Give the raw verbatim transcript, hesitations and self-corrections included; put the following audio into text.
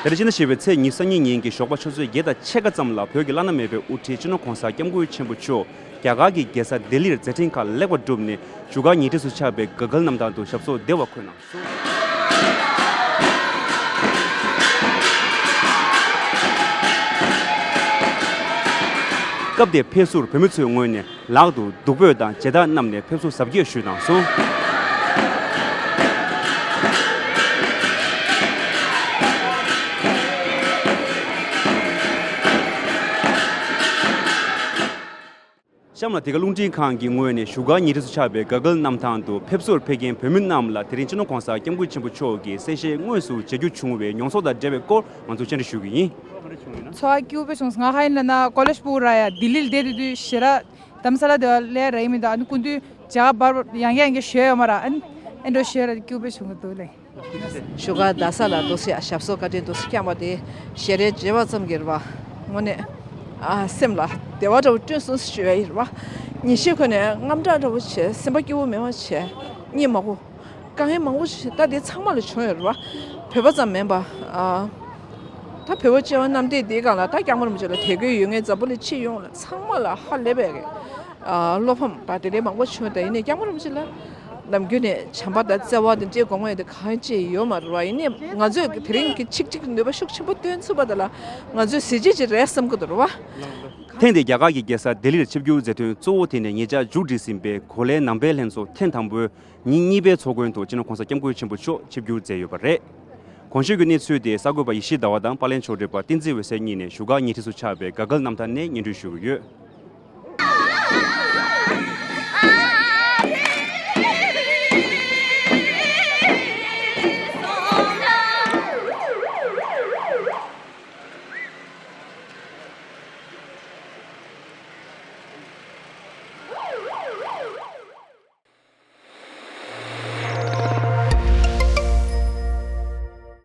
དེ་རིང་སྤྱི་ཟླ་བཞི་པའི་ཚེས་ཉི་ཤུ་རྩ་གཉིས་ཉིན་གྱི་ཞོགས་པ་ཆུ་ཚོད་བརྒྱད་དང་ཕྱེད་ཀ་ཙམ་ལ་བོད་ཀྱི་བླ་ན་མེད་པའི་དབུ་ཁྲིད་སྤྱི་ནོར་༸གོང་ས་༸སྐྱབས་མགོན་ཆེན་པོ་མཆོག་རྒྱ་གར་གྱི་རྒྱལ་ས་ལྡི་ལིར་མཛད་འཕྲིན་ཁག་ལེགས་པར་གྲུབ་ནས་བཞུགས་སྒར་ཉེ་འཁྲིས་སུ་ཆགས་པའི་ག་གལ་གནམ་ཐང་དུ་ཞབས་སོར་བདེ་བར་འཁོད་གནང་སོང་། སྐབས་དེར་ཕེབས་བསུར་བོད་མི་ཚོའི་ངོས་ནས་ལག་ཏུ་བདུག་སྤོས་དང་མཇལ་དར་བསྣམས་ནས་ཕེབས་བསུ་གཟབ་རྒྱས་ཞུས་གནང་སོང་། གཤམ་ལ་འདི་ག་རླུང་འཕྲིན་ཁང་གི་ངོས་ནས་བཞུགས་སྒར་ཉེ་འཁྲིས་སུ་ཆགས་པའི་ག་གལ་གནམ་ཐང་དུ་ཕེབས་བསུར་ཕེབས་མཁན་བོད་མི་རྣམས་ལ་དེ་རིང་སྤྱི་ནོར་༸གོང་ས་༸སྐྱབས་མགོན་ཆེན་པོ་མཆོག་གི་གསལ་བཤད་དངོས་སུ་མཇལ་རྒྱུ་བྱུང་བའི་མྱོང་ཚོར་དང་འབྲེལ་བའི་སྐོར་ང་ཚོས་བཅར་འདྲི་ཞུ་གི་ཡིན། ཚོར་བ་སྐྱིད་པོ་བྱུང་སོང་། ང་ཧ་ཡིན་ལབ་ན་ཀོ་ལེཇ་སྤུ་ར་ཡ་ལྡི་ལིར་བསྡད་དུས་དུས་ཞེ་ར་དྷ་རམ་ས་ལ་དེ་བ་ལས་ར་ཡིན་མི་འདུག་ཨ་ནི་སྐུ་མདུན་རྒྱ་གར་བར་ཡང་བསྐྱར་ཡང་བསྐྱར་ཞུ་ཡ་ཡོད་མ་ར། ཨ་ནི་ཨེ་འགྲོ་ཞུ་ཡ་ར་སྐྱིད་པོ་བྱུང་གི་འདུག་ལེ། བཞུགས་སྒར་རྡ་ས་ལ་འདུག་སེ་ཞབས་སོར་བཀའ་དྲིན་འདུག་སེ་བསྐྱངས་པ་དེ་ཞལ་རས་མཇལ་བ་ཙམ་གྱིས་རེད་བ། དངོས་གནས་ཨ་སེམས་ལ་བདེ་བ་འདྲ་བོ་བསྐྲུན་སོང་ཞུ་ཡ་ཡིན་རེད་བ། ཉིན་ཤས་ཁོ་ནས་དངངས་སྐྲག་འདྲ་བོ་བྱས། སེམས་པ་སྐྱིད་པོ་མེད་པ་བྱས། གཉིད་མ་ཁུག་དཀའ་ངལ་མང་པོ་ཞིག་ད་དེ་ཚང་མ་ལ་བྱུང་ཡོད་རེད་བ། བོད་པ་ཙམ་མིན་པ། ཨ་ད་བོད་པ་སྐྱེ་བོ་གནམ་བདེ་འདིའི་སྒང་ལ་ད་སྐྱབས་མགོན་རིན་པོ་ཆེ་ལ་དད་གུས་ཡོད་མཁན་འཛམ་བུ་གླིང་སྤྱི་ཡོངས་ལ་ཚང་མ་ལ་ཧ་ལས་པའི་ཨ་བློ་ཕམ་པ་དེ་འདྲའི་མང་པོ་བྱུང་། ད་ཡིན་ནའི་སྐྱབས་མགོན་རིན་པོ་ཆེ་ལ་ནམ་རྒྱུན་ནས་བྱམས་པ་དང་བརྩེ་བ་དང་བཅས་དགོངས་པ་ཡོད་དེ་གང་ཅི་ཡོད་མ་རེད་བ། ཡིན་ནའི་ང་ཚོས་དེ་རིང་གི་ཆིག་ཆིག་ནུས་པ་ཤུགས་ཆེན་པོ་བཏོན་ཐུབ་པ་དེ་ལ་ང་ཚོས་གཟི་བརྗིད་ཅིག་རེད་བསམ་གྱི་འདུག་རེད་བ། ཐེངས་འདིའི་རྒྱ་གར་གྱི་རྒྱལ་ས་ལྡི་ལིར་ཆིབས་བསྒྱུར་མཛད་དོན་གཙོ་བོ་དེ་ནི་ཉེ་ཆར་མཇུག་སྒྲིལ་ཟིན་པའི་གོ་ལའི་ནང་པའི་ལྷན་ཚོགས་ཐེངས་དང་པོའི་ཉིན་གཉིས་པའི་ཚོགས་མགོན་དུ་སྤྱི་ནོར་༸གོང་ས་༸སྐྱབས་མགོན་ཆེན་པོ་མཆོག་ཆིབས་བསྒྱུར་མཛད་ཡོད་པ་རེད། གོང་ཞུས་ཀྱི་གནས་ཚུལ་དེ་གསར་འགོད་པ་ཡེ་ཤེས་ཟླ་བ་དང་པར་ལེན་ཕྱོགས་སྒྲིག་པ་བསྟན་འཛིན་འོད་ཟེར་གཉིས་ནས་བཞུགས་སྒར་ཉེ་འཁྲིས་སུ་ཆགས་པའི་ག་གལ་གནམ་ཐང་ནས་སྙན་སྒྲོན་ཞུ་གི་ཡོད།